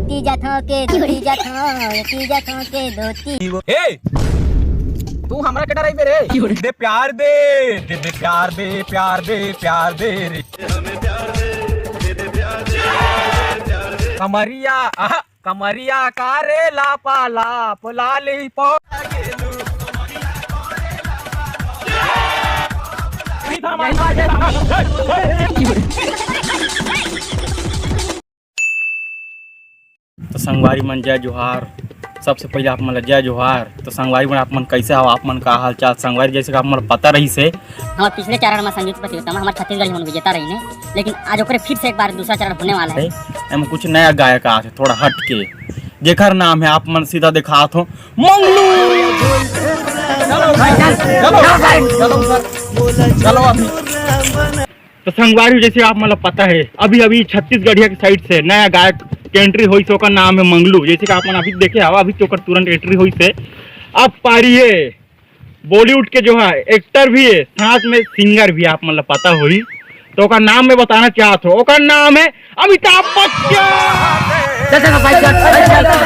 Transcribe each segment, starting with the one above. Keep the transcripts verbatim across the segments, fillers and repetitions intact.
एती जथों के धोती जथों, एती जथों के धोती। हे, तू हमरा के डराइबे रे? दे प्यार दे, दे दे प्यार दे, प्यार दे, प्यार दे रे। कमरिया, आहा, कमरिया का रे लापा लाप, लालीपॉप। तो संगवारी मन, जय जोहार। सबसे पहिले आप मन ला जय जोहार। तो संगवारी मन, आप मन कैसे हव? आप मन का हाल चाल? संगवारी, जैसे कि आप मन ला पता रहिस हे, हमर पिछले चरण में संगीत प्रतियोगिता में हमर छत्तीसगढ़ी मन विजेता रहिन हे, लेकिन आज ओकरे फिर से एक बार दूसरा चरण होने वाला है। एमा कुछ नया गायक आत हे, थोड़ा हट के, जेकर नाम है, आप मन सीधा दिखात हो, मंगलू। चलो भाई, चल, चलो, चलो भाई, चलो सर, चलो अभी। तो संगवारी, जैसे आप मन ला पता है, अभी अभी छत्तीसगढ़िया के साइड से नया गायक के एंट्री होइस, ओकर नाम है मंगलू। जैसे कि आप मन अभी देखे हवा, अभी तो ओकर तुरंत एंट्री होइस है। अब पारी है बॉलीवुड के, जो है एक्टर भी है, साथ में सिंगर भी, आप मन ला पता होही। तो ओकर नाम मैं बताना चाहत हूँ, ओकर नाम है अमिताभ बच्चन। चल, चल, भाई, चल, चल, चल, चल।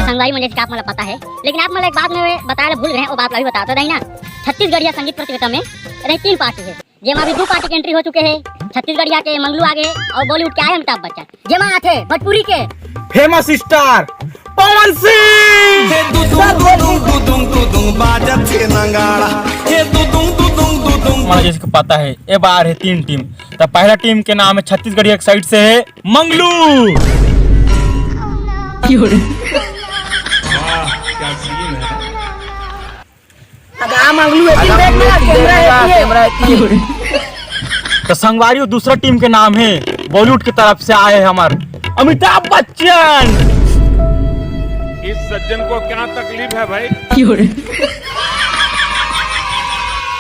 संगवारी मन, जैसे कि आप मन ला पता है, लेकिन आप मन ला एक बात मैं बताए ला भूल गए हैं, वो बात ला भी बता तो दही ना। छत्तीसगढ़िया संगीत प्रतियोगिता में रही तीन पार्टी है, जेमा अभी दो पार्टी के एंट्री हो चुके हैं। छत्तीसगढ़िया के मंगलू आगे और बॉलीवुड के आए अमिताभ बच्चन, जेमा आथे भोजपुरी के फेमस स्टार पवन सिंह। हे दुदुंग, दुदुंग, दुदुंग, दुदुंग, बाजत हे नगाड़ा। हे दुदुंग, दुदुंग, दुदुंग। मन जैसे कि पता है, ए बार है तीन टीम। तो पहला टीम के नाम है छत्तीसगढ़िया के साइड से है मंगलू। वाह, क्या सीन है। अगा मंगलू, एक दिन देख ना, कैमरा, कैमरा एती है। तो संगवारी, दूसरा टीम के नाम है, बॉलीवुड की तरफ से आए हैं हमारे अमिताभ बच्चन। इस सज्जन को क्या तकलीफ है भाई?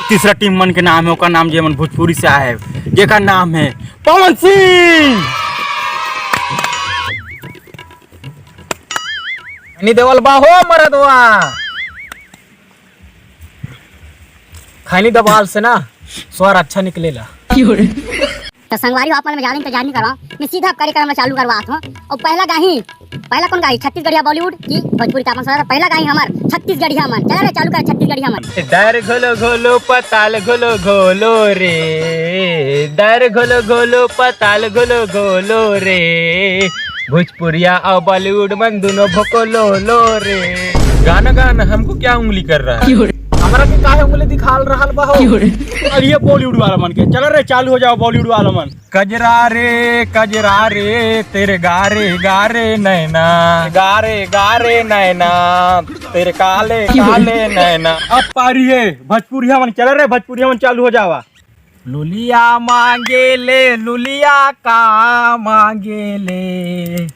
तीसरा टीम मन के नाम है, ओकर नाम जे मन भोजपुरी से आए है, जेकर नाम है पवन सिंह। नहीं देवल बा हो मरदवा। खैनी दबाल से ना स्वर अच्छा निकलेला। तो संगवारी हो, आप मन में ज्यादा इंतजार नहीं करवा, मैं सीधा कार्यक्रम में चालू करवात हूँ। और पहला गाही, पहला कौन गाही, छत्तीसगढ़िया बॉलीवुड की भोजपुरी? तो अपन सारा पहला गाही हमार छत्तीसगढ़िया मन। चला रे, चालू कर छत्तीसगढ़िया मन। दर घोलो घोलो पताल घोलो घोलो रे, दर घोलो घोलो पताल घोलो घोलो रे, भोजपुरिया और बॉलीवुड मन दोनों भोको लो लो रे। गाना गाना हमको क्या उंगली कर रहा है? हमरा के काहे उंगली दिखाल रहल बा हो? अरे ये बॉलीवुड वाला मन के, चल रे, चालू हो जाओ बॉलीवुड वाला मन। कजरा रे कजरा रे, तेरे गारे गारे नैना, गारे गारे नैना, तेरे काले काले नैना। अब पारी है भोजपुरिया मन, चल रे भोजपुरिया मन, चालू हो जावा। लुलिया मांगे ले, लुलिया का मांगे ले।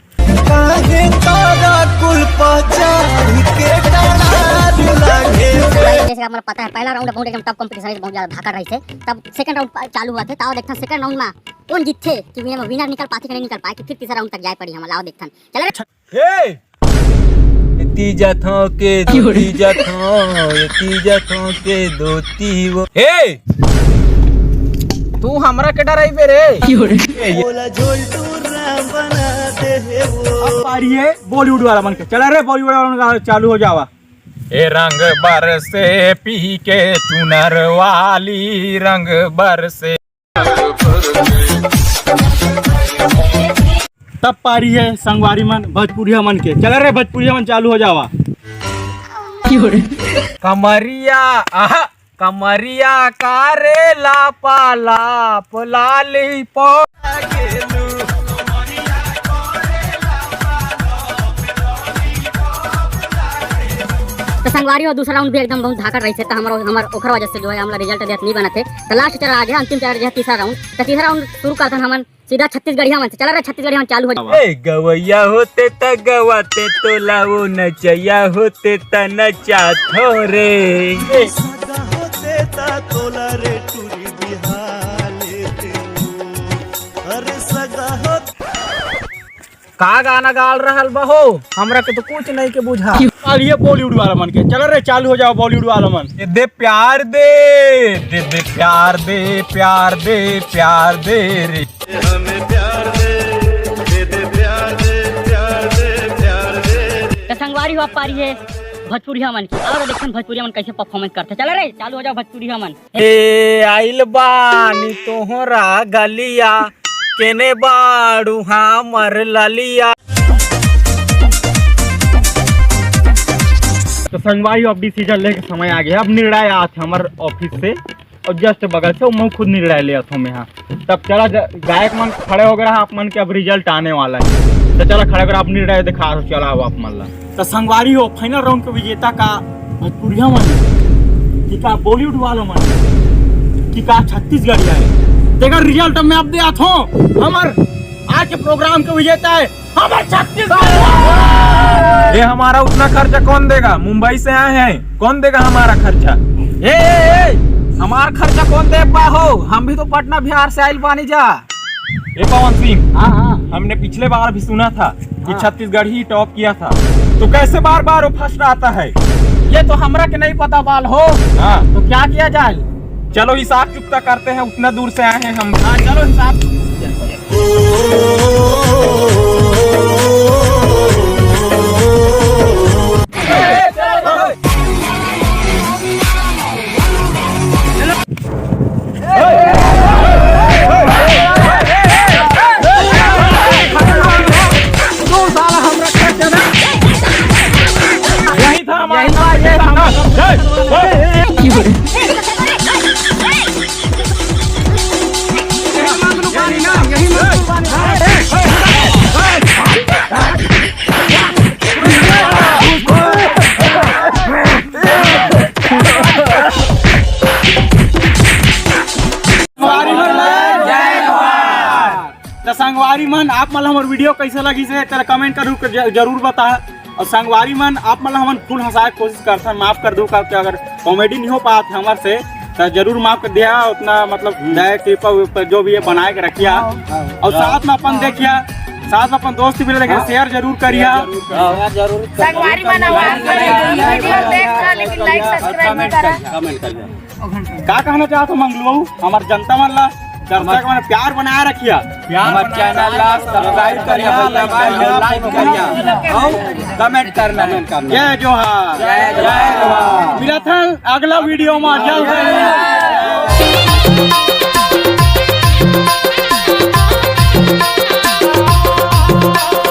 काहे तारा कुल पहचान के डरार लागे। जैसे कि आप मन ला पता है, पहला राउंड बहुत एकदम टफ कंपटीशन है, बहुत ज्यादा धाकड़ रही थे। तब सेकंड राउंड चालू हुआ थे, ताओ देखता सेकंड राउंड में कौन जीतथे, कि विनर, विनर निकल पाथे कि नहीं निकल पाए, कि फिर तीसरा राउंड तक जाए पड़ी हम, लाओ देखथन। चल रे। हे! एती जथों के क्यों रे? धोती जथों, एती जथों के धोती वो। हे! तू हमरा के डराइबे रे? क्यों रे? ए, ये बोला झोल टूरा बना दे हे वो। अब पारी है बॉलीवुड वाला मन के। चला रे, बॉलीवुड वाला मन का चालू हो जावा। ए रंग बरसे पी के चुनर वाली, रंग बरसे। तब पारी है संगवारी मन, भोजपुरिया मन के। चला रे भोजपुरिया मन, चालू हो जावा। कमरिया, आहा, कमरिया का रे लापा लाप लालीपॉप। तो संगवारी हो, दूसरा राउंड भी एकदम बहुत धाकड़ रही थे, तो हमर, हमर ओखर वजह से जो है, हमला रिजल्ट देत नहीं बनत है। तो लास्ट चरण आ गया, अंतिम चरण जो है, तीसरा राउंड। तो तीसरा राउंड शुरू करथन हमन सीधा छत्तीसगढ़िया मन से। चला रे, छत्तीसगढ़िया मन चालू हो जाओ। ए गवैया होते त गवाते, तोला वो नचैया होते त नचात हो रे। ए सगा होते त तोला रे टूरी बिहाले दे। अरे सगा होते का गाना गाल रहल बा हो? हमरा के तो कुछ नहीं के बुझा। चलिए बॉलीवुड वाला मन के, चलो रे, चालू हो जाओ बॉलीवुड वाला मन। दे दे प्यार दे, दे दे प्यार दे, प्यार दे, प्यार दे रे। हमें प्यार दे, दे दे प्यार दे, प्यार दे, प्यार दे। तो संगवारी हो, आप पारी है भोजपुरिया मन की। और देखन भोजपुरिया मन कैसे परफॉर्मेंस करते। चला रे, चालू हो जाओ भोजपुरिया मन। ए आइल बानी तोहरा गलिया, केने बाड़ू हमर ललिया। तो संगवारी, अब डिसीजन लेके समय आ गया। अब निर्णय आत है हमारे ऑफिस से, और जस्ट बगल से वो मैं खुद निर्णय ले आत हूँ मैं। हाँ, तब चला ज-, गायक मन खड़े हो गए रहा, आप मन के अब रिजल्ट आने वाला है। तो चला खड़े हो गए, आप निर्णय दिखा, चला अब आप मन ला। तो संगवारी हो, फाइनल राउंड के विजेता का भोजपुरिया मन कि का बॉलीवुड वाला मन कि का छत्तीसगढ़िया है। तेकर रिजल्ट मैं अब दे आत हूँ। हमर आज के प्रोग्राम के विजेता है हमर छत्तीसगढ़। ये हमारा उतना खर्चा कौन देगा? मुंबई से आए हैं, कौन देगा हमारा खर्चा? ए, ए, ए, हमार खर्चा कौन दे पा हो? हम भी तो पटना बिहार से आइल बानी जा। ए पवन सिंह, हाँ, हाँ। हमने पिछले बार भी सुना था कि हाँ। छत्तीसगढ़ ही टॉप किया था, तो कैसे बार बार वो फर्स्ट आता है? ये तो हमरा के नहीं पता बाल हो। हाँ। तो क्या किया जाए? चलो हिसाब चुकता करते हैं, उतना दूर से आए हैं हम। हाँ, चलो हिसाब चुकता। यही था हमारा यही था, ये था। संगवारी मन, जय जोहार। तो संगवारी मन, आप मन ला हमर वीडियो कैसे लगिस हे, तेला कमेंट करू के ज-, जरूर बता। और संगवारी मन, आप मन ला हमन फुल हंसाए के कोशिश करथन, माफ कर दू, काबर कि अगर कॉमेडी नहीं हो पात हमर से, तो जरूर माफ कर दिया। उतना मतलब दया कृपा ऊपर जो भी है बनाए के रखिया। हाँ। और साथ में अपन देखिया, साथ में अपन दोस्त भी लगे, हाँ। शेयर जरूर करिया। जरूर करिया। जरूर। संगवारी मन आवाज करे, वीडियो देख रहा, लेकिन लाइक सब्सक्राइब नहीं करा। कमेंट करिया। का कहना चाहत हो मंगलू बाबू, हमार जनता मन ला, दर्शक मन प्यार बनाए रखिया। प्यार हमार बनाए चैनल ला रखिया। सब्सक्राइब करिया, भैया भाई, लाइक करिया, और कमेंट करना। जय जोहार। जय जोहार। मिलत हन अगला वीडियो में, जय जोहार।